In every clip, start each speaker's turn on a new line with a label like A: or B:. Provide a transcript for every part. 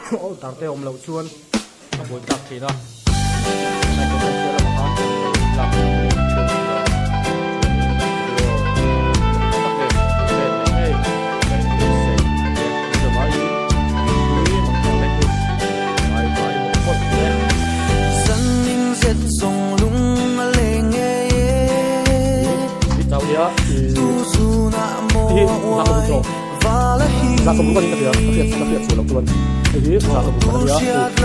A: Order te awm loh chuan a buai tlak thin a. Microphone lamah khan kan lo lak sak leh theuh nia. Chuanin video tak tak leh let leh ngei ka inbuatsaih a ni. Chuvangin mipui mamawh vek u. Bye bye mawlh mawlh hle. Hi Zah sawm ruk anih ka hria, ka hriat ka hriat sual loh chuan hei hi zah sawm ruk man a nia, u bawk tak chu tam a, restaurant dangah an ni lo a, a hlawm a ni, hei pawh hi hei chuan hetah an kal ta, hriat a hian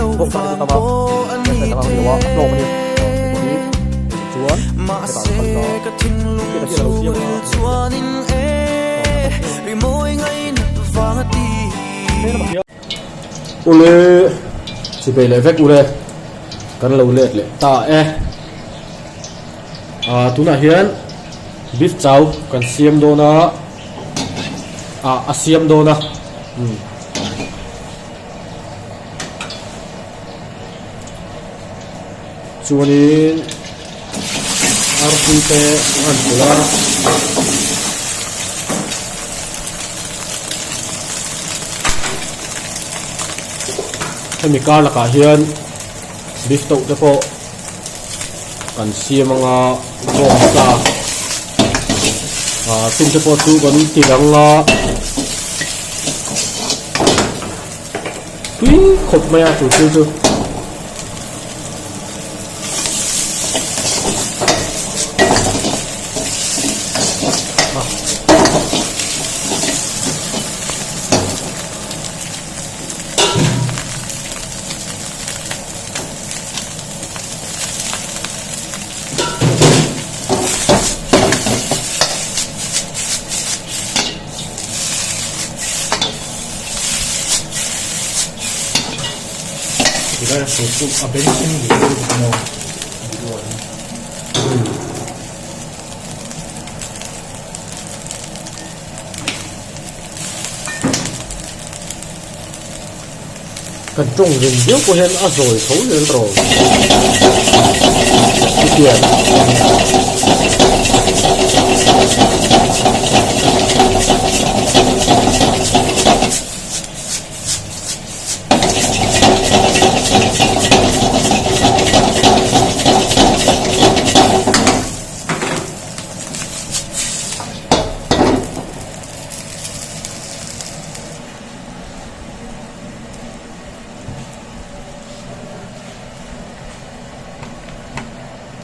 A: a lo siam a, Ule chipei leh vek ule kan lo let leh ta e, ah tunah hian beef chow kan siam dawn a. ah a siam dawn a umm chuanin artui te a han pawlh a. Hemi kar lakah hian beef tauh te pawh kan siam anga bawngsa ah chung te pawh chu kan ti dang a tui khawp mai a chu thil chu.
B: A bengchheng duh deuh bawk maw video ah hian.
A: Kan tawng rin viau pawh hian a zawi tho zel rawh chutiang.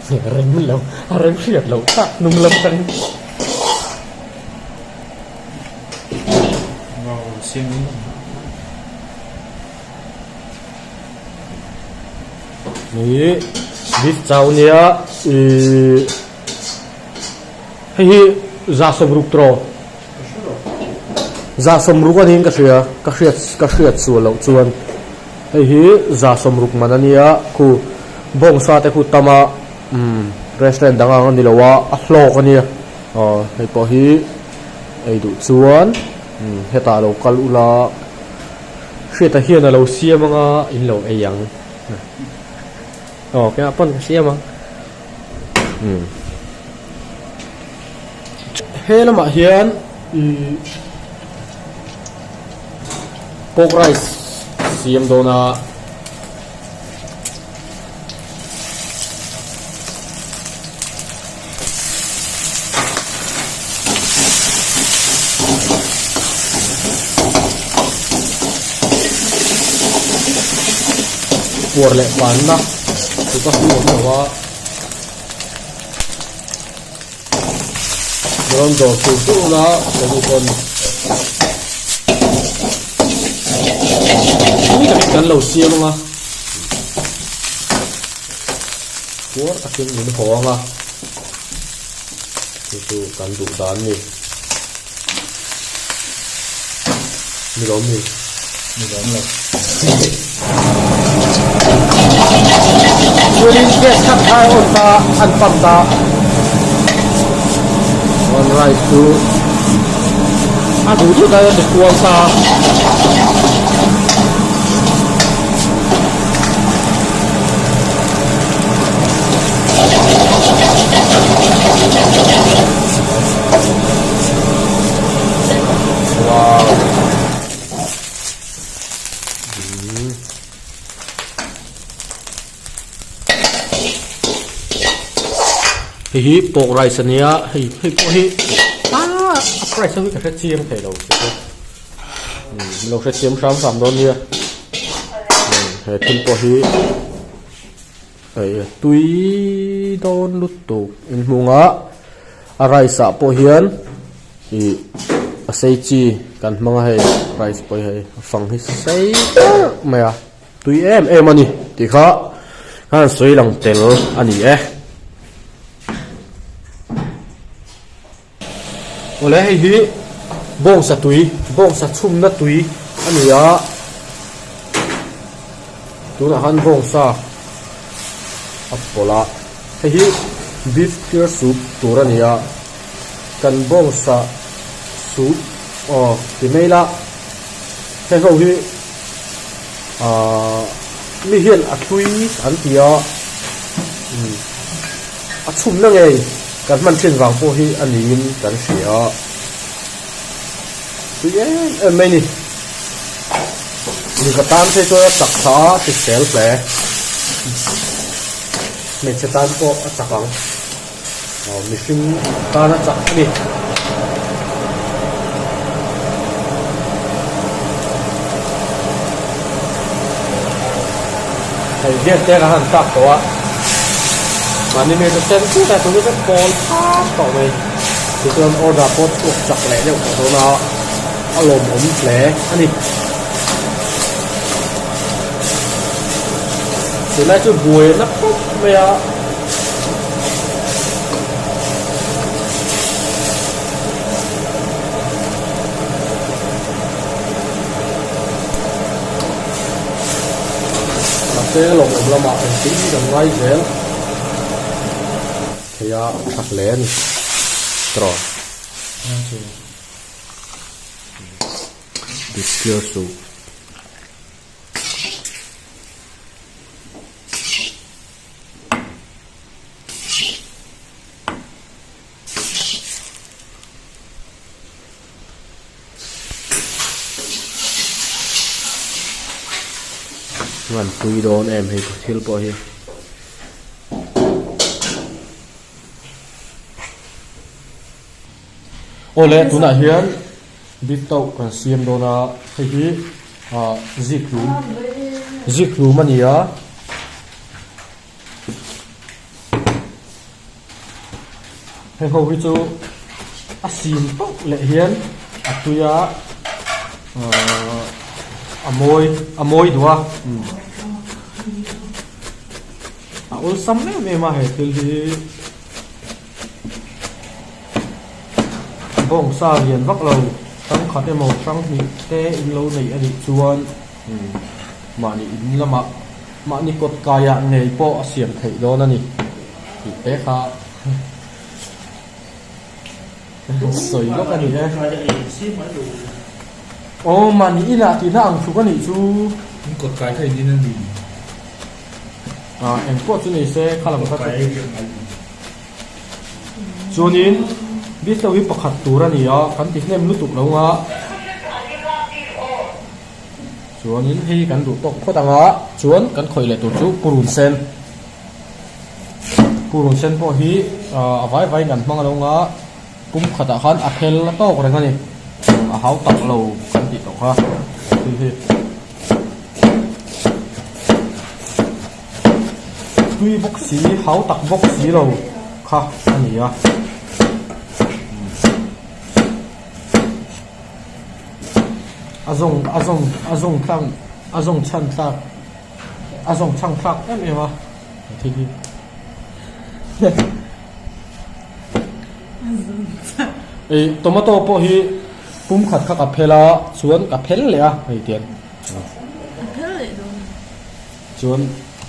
A: Rem lo a rem hriat loh tak hnung lam atangin. Ni beef chow nia ih hei hi za sawmruk tawh. Za sawmruk a niin ka hria, ka hriat ka hriat sual loh chuan hei hi za sawmruk man a nia khu bawngsa te khu tam a umm restaurant dang ang a ni lo a a hlawk a nia aw hei pawh hi ei duh chuan umm hetah lo kal ula hriata hian a lo siam anga in lo ei ang aw keimah pawn ka siam ang umm. He lamah hian ihh pork rice siam dawn a puar leh panna chu ka hmu awm lo a. Rawn dawr tur tur ula keini pawn tui takin kan lo siam anga puar takin min haw anga chu chu kan duh dan a ni ni lawm ni
B: ni lawm lo
A: chuanin gas kha thai a on ta an pump ta chuan rice chu a duh duh daih a ti kual ta. Wow. Hei hi pork rice a nia hei hei pawh hi aaa a price ho hi ka hre chiang thei lo chu chu min lo hre thiam hram hram dawn nia he thil pawh hi hei tui dawn lutuk inhmungah a rice ah pawh hian ih a sei chi kan hmang a hei rice pawh hi hei a fang hi sei deuh mai a. Tui em em a ni tih kha khan sawi lang tel a ni e. Awle hei hi bawngsa tui bawngsa chhumna tui a ni a tunah khan bawngsa a pawlh a hei hi beef cure soup tur a ni a kan bawngsa soup aw ti mai ila heng ho hi. Ahh mi hian a hlui an ti a umm a chhumna ngei kan hman thin vang pawh hi a niin kan hria a tui em em mai ni mipa tan phei chuan a chak thla a hrisel hle hmeichhe tan pawh a chak ang aw mihring tan a chak a ni. Hei hian te kan han tak tawh a mahni hmel chu sen put a tuna chu pawl phak tawh mai tichuan order pawh chhuak chak leh deuh tawh dawn a a lawmawm hle a ni. Tunlai chu buai na khawp mai a. Mahse lawmawm lamah engtin kan ngai zel thei a tha hle a ni tawh. Disclose suh. An pui dawn em hei thil pawh hi. Awle tunah hian beef tauh kan siam dawn a hei hi ah zikhlum zikhlum a ni a. Heng ho hi chu a sin pauh leh hian a tui a ahh a mawi a mawi duh a a awlsam em em a he thil hi bawngsa lian vak lo hrang khat emaw hrang hnih te in lo neih a nih chuan mahni in lamah. Mahni kawt kaiah ngei pawh a siam theih dawn a ni tih te kha sawi lawk a ni e. Aw mahni inah tihna ang tluk a nih chu.
B: In kawt kai kha in in a ni.
A: Ah eng pawh chu ni se kha lam kha chu. Chuanin beef ho hi pakhat tur a ni a kan ti hnem lutuk lo nga. Chuanin hei kan duh tawk phawt ang a, chuan kan khawih leh tur chu purun sen. Purun sen pawh hi a vai vaiin kan hmang alo ang a, pum khatah khan a phel a tawk reng a ni. A hau tak lo kan tih tawh kha thil hi. Tui bawk si, hau tak bawk si lo kha a ni a. A zawng a zawng a zawng tlang a zawng chhan thlak a zawng chhang thlak em em a thil hi ih tomato pawh hi pum khat kha ka phel a chuan ka phel leh a hei tiang chuan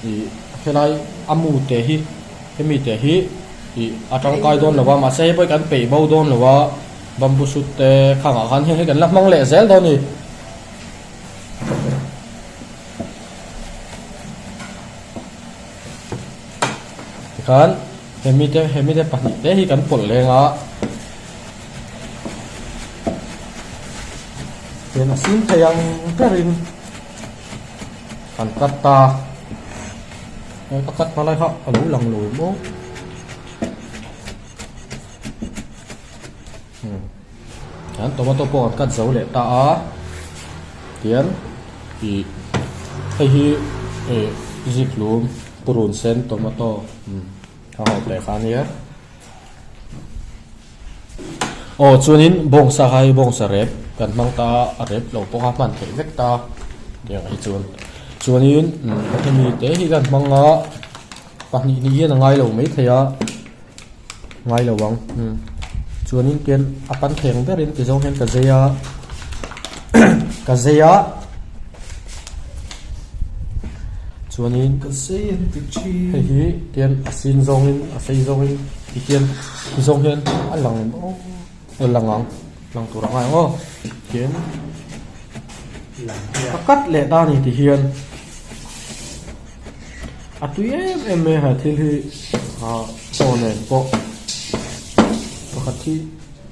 A: ih helai a mu te hi hemi te hi ih a tangkai dawn lo va mahse hei pawh hi kan peih bo dawn lo a. Bamboo shoot te khangah khan heng hi kan la hmang leh zel dawn a ni. Tikhan hemi te hemi te pahnih te hi kan pawlh leng a. Tian a sin thei ang berin kan cut ta. Ka cut hma lai kha a lo lang lo maw. Chuan tomato pawh kan cut zo leh ta a tian ih hei hi ih zikhlum purun sen tomato umm a hauh leh kha ania. Aw chuanin bawngsa kha hei bawngsa rep kan hmang ta a a rep lo pawh kha hman theih vek ta tiang ah hi chuan chuanin umm hemi te hi kan hmang a pahnih hnih hian a ngai lo maithei a ngai lo ang umm chuanin tian a pan theng berin ti zawng hian ka zei a ka zei a chuanin
B: Ka sei an ti thin.
A: Hei hi tian a sin zawngin a sei zawngin ti hian ti zawng hian a lang em aw a lang ang lang tur a ngai ang aw tian ka cut leh ta a ni ti hian a tui em em mai a he thil hi ah chaw nen pawh pakhat hi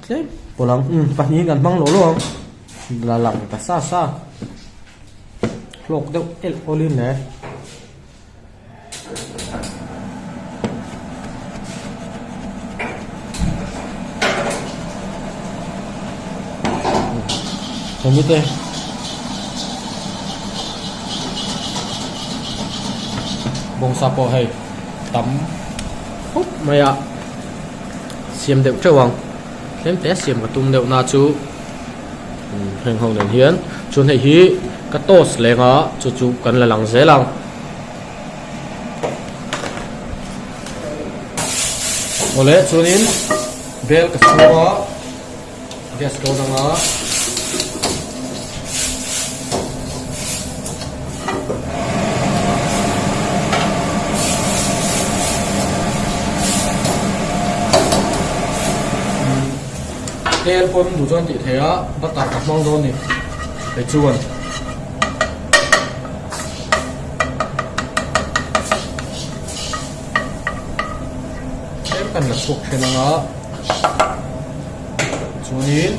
A: tlem pawlh ang umm pahnihin kan hmang lawh lawh ang la lang ta sa sa. Hlawk deuh elh awlin le. Hemi te bawngsa pawh hei tam khawp mai a siam deuh teuh ang tlem te siam ka tum deuh na chu. Heng ho nen hian chuan hei hi ka toast leng a chu chu kan la lang zel ang. Awle chuanin bel ka chhung a gas ka on anga. Tel pawn duh chuan tih theih a butter ka hmang dawn ni kei chuan. Tlem kan la chhuak then anga chuanin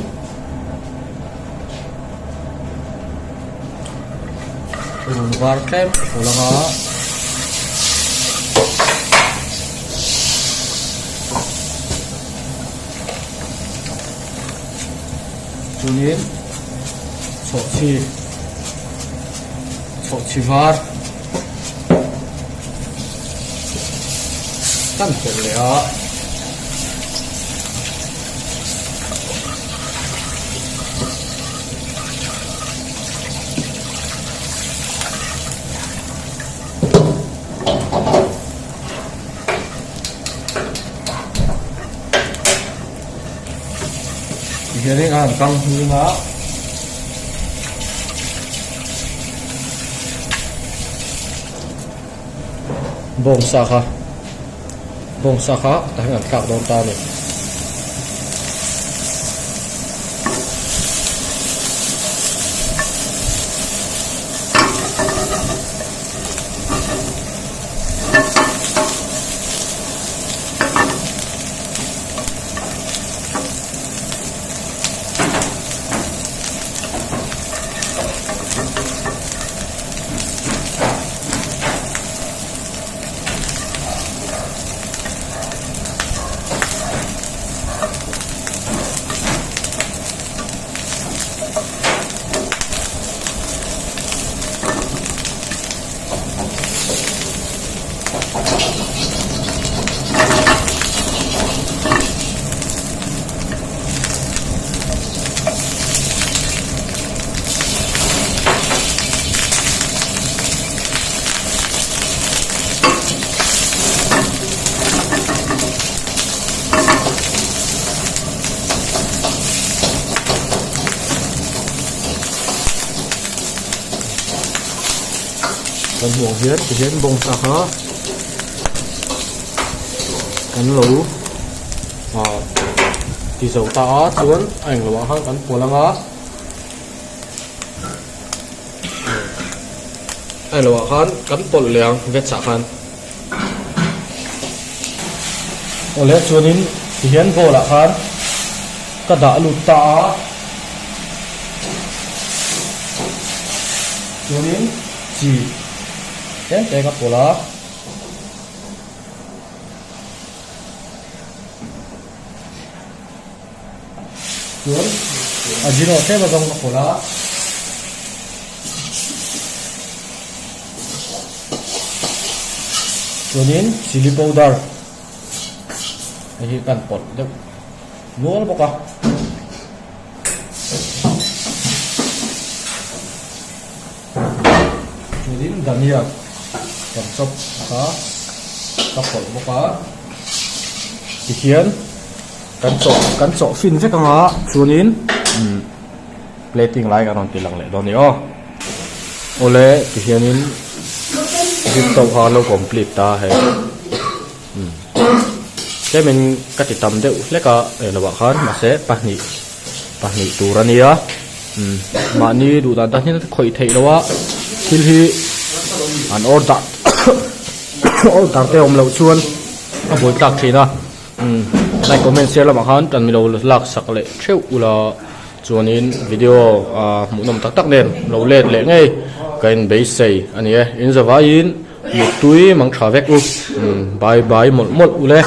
A: Run var tlem ka pawlh anga. Chuanin chhawhchhi chhawhchhi var kan pawlh leh a. Tihianin a han kang hnung a. Bawngsa kha bawngsa kha tah hian an thlak dawn ta a ni. Kan hmuh ang hian tihian bawngsa kha kan lo ah ti zo ta a chuan a englo ah khan kan pual ang a a englo ah khan kan pawlh leh ang veg ah khan awle chuanin tihian bowl ah khan ka dah lut ta a chuanin chi tlem te ka pawlh a. Chuan. Ajino tlem azawng ka pawlh a. Chuanin chilli powder hei hi kan pawlh deuh nual bawk a. Chuanin dhania kan chawp kha ka pawlh bawk a tihian kan chawh kan chawh fin vek ang a chuanin umm plating lai kan rawn ti lang leh dawn a ni aw awle tihianin zip tawk kha an lo complete ta hei umm tlemin ka ti tam deuh hlek a englo ah khan mahse pahnih pahnih tur a nia umm mahni duh dan tan hian khawih theih loh a thil hi an order order te awm loh chuan a buai tlak thin a umm like comment share lamah khan tan milo lak sak leh theuh ula chuanin video ah hmuhnawm tak tak nen lo let leh ngei ka in beisei a ni e in zavaiin muttui mang tha vek u umm bye bye mawlh mawlh ule.